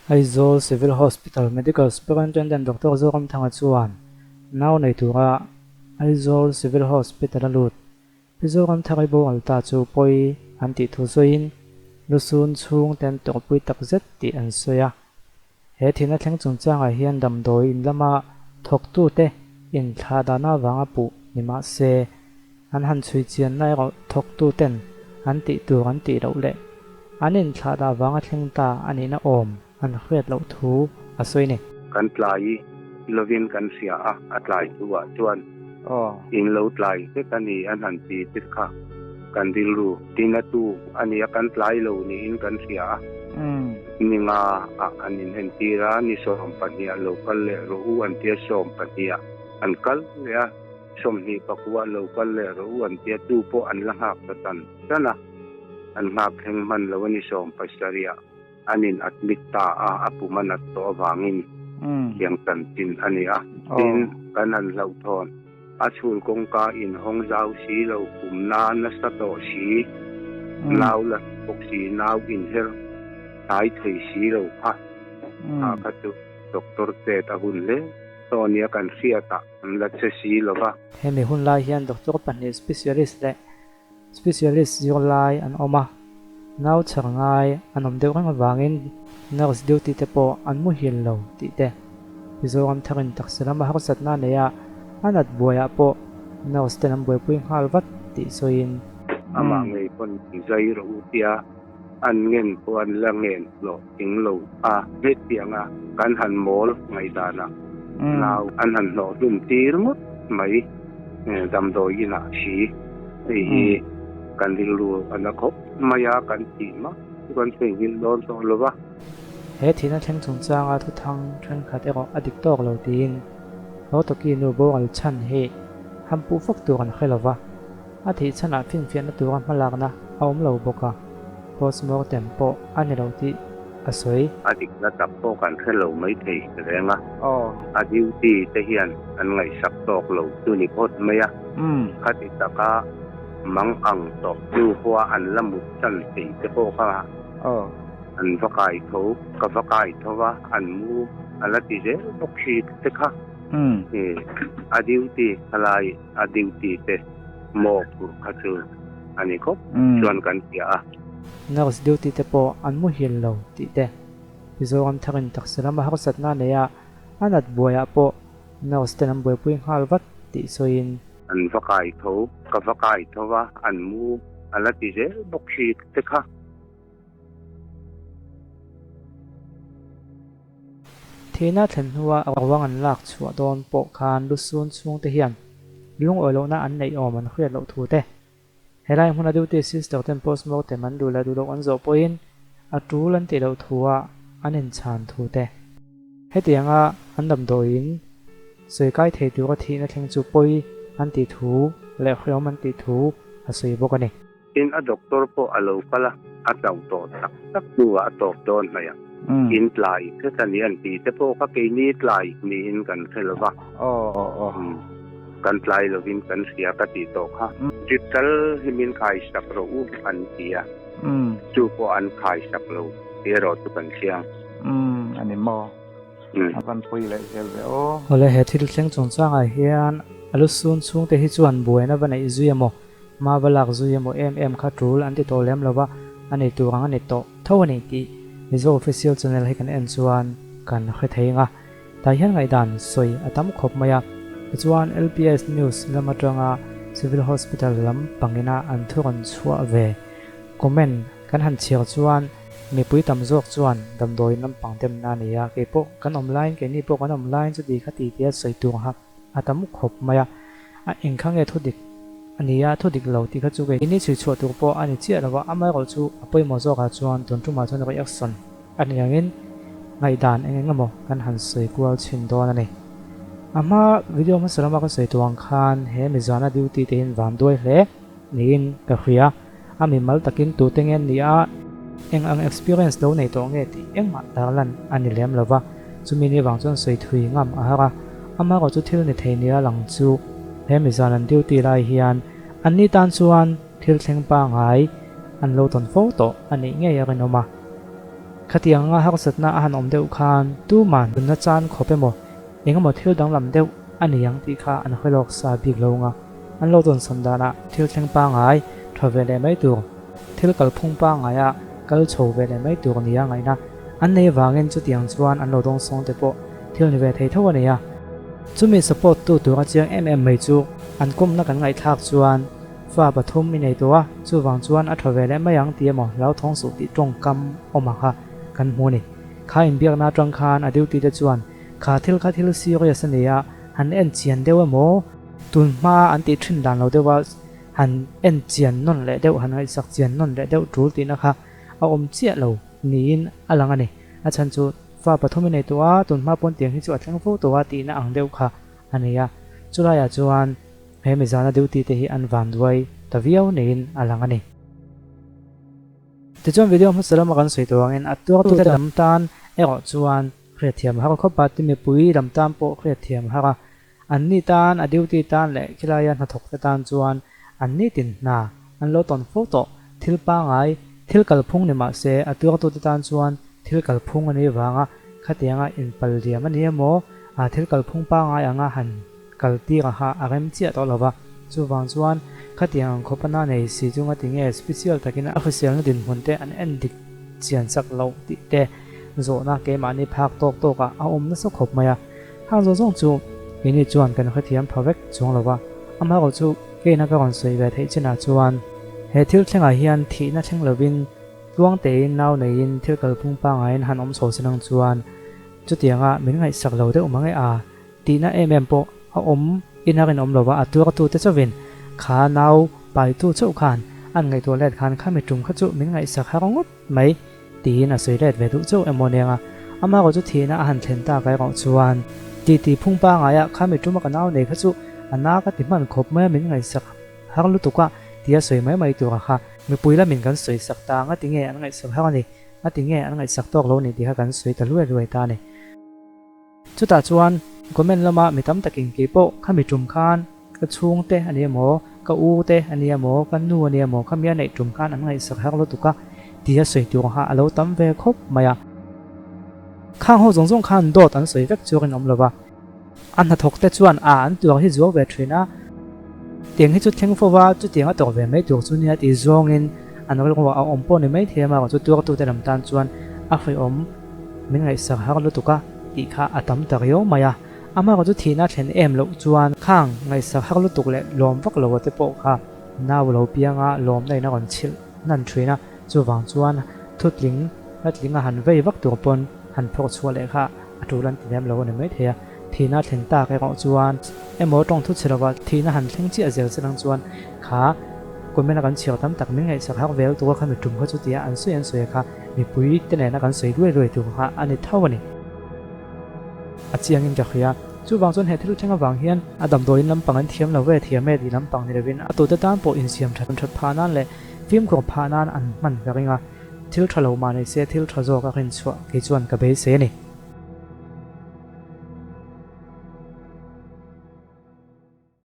Aizawl Civil Hospital Medical Superintendent Doctor Zoramthanga chuan nau nei tura Aizawl Civil Hospital a lut Pi Zoramthari boral ta chu pawi an tih thu sawiin lusun chhungte an tawrhpui takzet tih an sawi a. He thihna thleng chungchangah hian damdawi in lama thawktute inthlah dahna avanga puh ni mah se, an han chhui chianna erawh thawktuten an tih tur an tih loh leh an inthlah dah avanga thleng ta a nihna awm an hriat loh thu a sawi ni. Kan tlai lovin kan hria a, a tlai thuah chuan in lo tlai vek a ni an han ti te kha kan rilru tina tu a ni a, kan tlai lo niin kan hria a. Ni nga ah an inentir a, ni 12 ah lo kal leh rawh u an tia, 12 ah an kal leh a, 29 ah lo kal leh rawh u an tia, tu pawh an la nghak ta tan tan a, an nghak thleng hman lo a ni 70 ah an in admit ta a, a pum a nat tawh avangin tiang chanchin a ni a, tin kan han hlauhthawn. A chhul kawngka inhawng zau si lo, pumna nasa tawh si, nau la bawk si, nau inher hnai thei si lo kha, kha kha chu doctor chet a hun hle tawh nia kan hriatah an la che si lo va. Hemi hun lai hian doctor pahnih specialist leh specialist zirlai an awm a, nau chhar ngai an awm deuh reng avangin nurse duty te pawh an muhil lo tih te, Mizoram tharin taksa lama harsatna a nei a, a nat buaiah pawh nurse ten an buaipui nghal vat tih sawiin. Amah ngei pawn zai rawh u tia an ngen pawh an la ngen hlawh ting lo a, hetianga kan han mawl ngaihdanah nau an han hlawh hlum tir ngawt mai damdawi inah si. Hei hi kan rilru a na khawp mai a, kan tih mah chu kan theihnghilh dawn tawh lo va. He thihna thleng chungchanga thuthang thenkhat erawh a dik tawk lo tiin Hotaki nu boral chhan hi han puh fak tur an hre lo va, a thih chhanah finfiahna tura hmalakna a awm lo bawk a, postmortem pawh a ni lo tih a sawi. A dikna tak pawh kan hre lo maithei reng a, a duty te hian an ngaihsak tawk lo chu ni phawt mai a. Khati taka mang ang tawh hnu pawha an la mut chan thei te pawh kha an va kai tho, ka va kai tho a, an mu a la ti zel bawk si te kha. A duty khalai a duty te maw phurh kha chu a ni khawp chuan kan hria a. Nurse duty te pawh an muhil lo tih te, Mizoram tharin taksa lama harsatna a nei a, a nat buaiah pawh Nurse ten an buaipui nghal vat tih sawiin. An va kai tho, ka va kai tho a, an mu a la ti zel bawk si te kha. Thihna thlen hnua ruang an lak chhuah dawn pawh khan lusun chhungte hian lungawi lohna an neih awm an hriat loh thu te, helai hmuna duty sister ten postmortem an duh leh duh loh an zawh pawhin a tul an tih loh thua an inchhan thu te. Hetianga an damdawiin sawi kai thei tura thihna thleng chu pawi an tih thu leh hreawm an tih thu a sawi bawk a ni. Tin, a doctor pawh a lo kal a, a chauh tawh tak tak hnuah a tawp dawn hnaih a, in tlai hret a ni an tih te pawh kha keini tlai niin kan hre lo va, kan tlai lovin kan hria ka tih tawh kha. Drip tal hi min khaisak rawh u an ti a, chu pawh an khaisak lo tih erawh chu kan hria. Umm a ni maw? A van pawi leh zel ve aw. Awle he thil thleng chungchangah hian a lusun chhungte hi chuan buaina va neih zui emaw Hma va lak zui emaw em em kha tul an ti tawh lem lo va, a nei tur ang a ni tawh tho a ni tih Mizo Official Channel hi kan en chuan kan hre thei ang a. Tah hian ngaihdan sawi a tam khawp mai a, tichuan LPS News lam atanga Civil Hospital lam pangina an thu rawn chhuah ve comment kan han chhiar chuan mipui tam zawk chuan damdawiin lampang demna a ni a, keipawh kan awm laiin keini pawh kan awm laiin chuti kha ti tia sawi tur ha a tam khawp mai a. A engkha nge thudik a ni a, thudik lo tih kha chu kei ni chhui chhuah tur pawh a ni chiah lo a, amaherawh chu a pawimawh zawkah chuan tun tumah chuan reaction a ni angin ngaihdan eng eng emaw kan han sawi kual chhin dawn a ni. A hma video hmasa lama ka sawi tawh ang khan he mizana duty te hian van duai hle niin ka hria, a mimal takin tute nge an ni a, eng ang experience lo nei tawh nge tih engmah tarlan a ni lem lo va, chumi ni vang chuan sawi thui ngam a har a, amaherawh chu thil ni thei nia lang chu he mizan an duty lai hian an ni tan chuan thil thleng pangngai an lo tawn fo tawh a nih ngei a rinawm a. Khatiang anga harsatna a han awm deuh khan tuman nunna chan khawp emaw engemaw thil danglam deuh a ni ang tih kha an hre lawk sa bik lo nga. An lo dawnsawn danah thil thleng pangngai tha ve leh mai tur, thil kalphung pangngaia kal chho ve leh mai tur nia ngaihna an nei vangin chutiang chuan an lo dawngsawng te pawh thil ni ve thei tho a ni a. Chumi support tu tura chiang em em mai chu an kawmna kan ngaihthlak chuan fa pathum i nei tawh a, chuvang chuan a tha ve leh mai ang tih emaw hlauthawng suh tih tawngkam awm ang kha kan hmu a ni. Kha inbiakna atang khan a duty te chuan kha thil kha thil serious a ni a, han en chian deuh emaw tun hma an tih thin dan lo deuh a han en chian nawn leh deuh han ngaihsak chian nawn leh deuh tul tihna kha a awm chiah lo niin a lang a ni. A chhan chu fa pathum i nei tawh a, tun hma pawn tiang hi chu a thleng fo tawh a tihna ang deuh kha a ni a. Chulaiah chuan he mizana duty te hi an vanduai ta viau niin a lang a ni. Tichuan video hmasa lama kan sawi tawh angin a tuartute lam tan erawh chuan hriatthiam a har khawp a, ti mipui lam tan pawh hriatthiam a har a. Anni tan, a duty tan leh khilaia hnathawkte tan chuan anni tin hna an lo tawn fo tawh. Thil pangai, thil kalphung ni mah se a tuartute tan chuan thil kalphung a nih vanga khatianga inpal diam a ni emaw, thil kalphung pangai anga han kal tir a ha a rem chiah tawh lo va. Chuvang chuan khatiang ang khawpa na nei si chunga tinge special takin a hriselna dinhmun te an en dik chian chak loh tih te zawhna keimahni phak tawk tawkah a awm nasa khawp mai a. Hang zawng zawng chu keini chuan kan hrethiam pha vek chuang lo va, amaherawh chu keina ka rawn sawi ve theih chinah chuan he thil thlengah hian thihna thleng lovin tluang tein nau neiin thil kalphung pangaiin han awm chho se nang chuan chutianga min ngaihsak lo deuh mang e a tihna em em pawh a awm in a rinawm lo va, a tuartute chauhin kha nau paitu chauh khan an ngaihtuah let khan khami tum kha chu min ngaihsak har ngawt mai. Tiin a sawi let ve duh chauh emaw nia nga, amaherawh chu thihna a han thlen tak erawh chuan titi phung pangaia khami tuma ka nau nei kha chu a na ka ti hman khawp mai a min ngaihsak har lutuk a tia sawi mai mai tura kha mipui lamin kan sawi sak ta nga tinge an ngaihsak har a ni, nga tinge an ngaihsak tawk lo ni tih kha kan sawi ta luai luai ta a ni. Chutah chuan comment lama mi tam takin keipawh khami tum khan ka chhungte a ni emaw, ka u te a ni emaw, ka nu a ni emaw khami a neih tum khan an ngaihsak har lutuk a tia sawi tur kha a lo tam ve khawp mai a. Khang ho zawng zawng khan dawt an sawi vek chu a rinawm lo va. A hnathawk te chuan a an tuar hi zuau ve thin a, tiang hi chu thleng fo va, chutiang a tawk ve mai tur chu nia tih zawngin an rilru a awm pawh ni mai thei a, amaherawhchu chu tuartute lam tan chuan a hrehawm min ngaihsak har lutuk a tih kha a tam ta riau mai a, amaherawhchu chu thihna thlen em loh chuan khang ngaihsak har lutuk leh lawm vak lo te pawh kha nau lo pianga lawmna in a rawn chhilh hnan thin a, chuvang chuan thutling hlatling a han vei vak tur pawn han phawrh chhuah leh kha a tul an ti lem lo a ni maithei a, thihna thlen tak erawh chuan emaw tawng thu chhe lova thihna han thleng chiah zel che lang chuan kha comment a kan chhiar tam tak min ngaihsak har vel tura kha mi tum kha chu tia an sawi an sawi a kha mipui te nena kan sawi luai luai tur kha a ni tho a ni. A chiangin ka hria. Chuvang chuan he thil thleng avang hian a damdawiin lampang an thiam lo ve thiam e tih lampang ni lovin a tute tan pawh insiam that that phah nan leh fimkhur phah nan an hman ka ring a, thil tha lo mah nei se thil tha zawk a rinchhuah kei chuan ka beisei a ni.